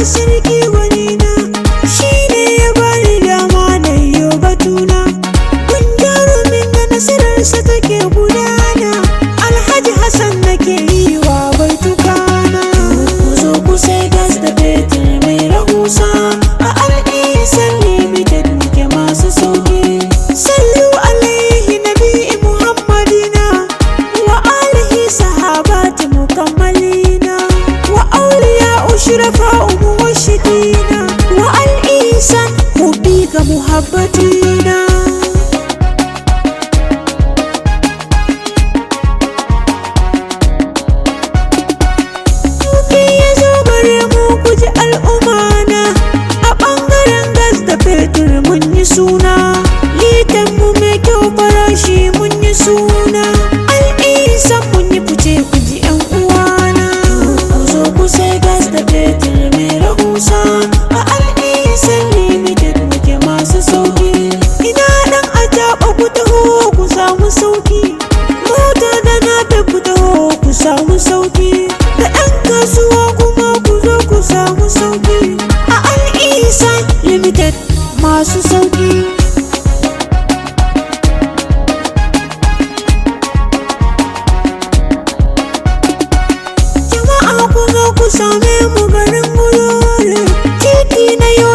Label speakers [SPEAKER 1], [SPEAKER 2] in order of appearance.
[SPEAKER 1] Sarki gwanina, shi ne ya bani dama na yi batuna. Kun jarumin da nasararsa take gudana, Alhaji Hassan nake yi wa baitukana. Ku zo ku sai gas da fetur mai rahusa, a Al'isan Limited muke masu sauki. Sallu alaihi nabi Muhammadina, wa alihi sahabati mukammalina, wa auliya ushrafa muwashidina, wa Al'isan hubbi ka muhabbatina. Kuki ya zo gare mu, ku ji al'ummana, a ɓangaren gas da fetur mun yi suna. Litan mu mai kyau, farashi mun yi suna. Al'isan mun yi fice, ku ji yan uwana. Ku zo ku sai gas da fetur mai rahusa, a Al'isan Limited muke masu sauki. Ina dan ajaɓa, ku taho ku samu sauki. Mota da na ku taho ku samu sauki. Da 'yan kasuwa kuma ku zo ku samu sauki a Al'isa Limited masu sauki. Jama'a, ku zo ku same mu garin Gurore, titi na Yola.